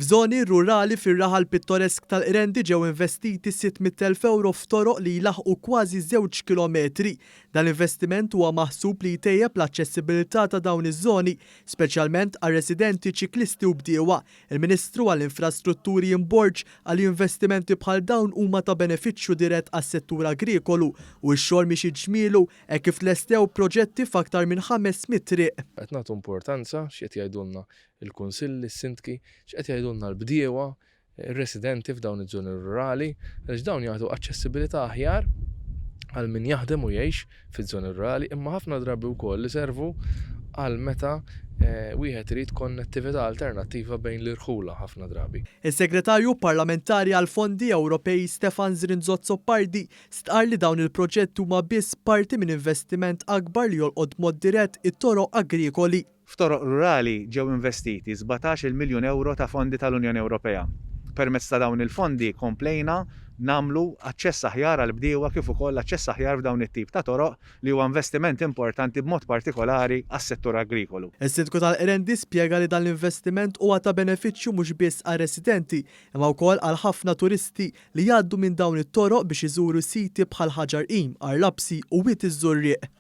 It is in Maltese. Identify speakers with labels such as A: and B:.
A: F'żoni rurali fir-raħal pittoresk tal-Qrendi ġew investiti 600,000 ewro f'toroq li jlaħħqu kważi żewġ kilometri. Dan l-investiment huwa maħsub li jtejjeb l-aċċessibilità ta' dawn iż-żoni, speċjalment għar-residenti, ċiklisti u bdiewa. Il-Ministru għall-Infrastrutturi Ian Borg qal li investimenti bħal dawn huma ta' benefiċċju dirett għas-settur agrikolu u x-xogħol miexi ġmielu hekk kif tlestew proġetti f'aktar minn 500 triq.
B: Qed nagħtu importanza x'qed jgħidulna il-kunsilli, s-sindki, x'qed jgħidulna l-bdiewa, ir-residenti f'dawn iż-żoni rurali, għaliex dawn jagħtu aċċessibilità aħjar għal min jaħdem u jgħix fiż-żoni rurali, imma ħafna drabi wkoll iservu għal meta wieħed irid konnettività alternattiva bejn l-irħula ħafna drabi.
A: Is-Segretarju Parlamentari għall-Fondi Ewropej Stefan Zrinzo Azzopardi stqarr li dawn il-proġetti huma biss parti minn investiment akbar li jolqot b'mod dirett it-toroq agrikoli.
C: F'toroq rurali ġew investiti 17-il miljun ewro ta' fondi tal-Unjoni Ewropea. Permezz ta' dawn il-fondi komplejna nagħmlu aċċess aħjar għall-bdiewa kif ukoll aċċess aħjar f'dawn it-tip ta' toroq li huwa investiment importanti b'mod partikolari għas-settur agrikolu.
A: Is-Sindku tal-Qrendi spjega li dan l-investiment huwa ta' benefiċċju mhux biss għar-residenti imma wkoll għal ħafna turisti li jgħaddu minn dawn it-toroq biex iżuru siti bħal Ħaġar Qim, Għar Lapsi u Wied iż-Żurrieq.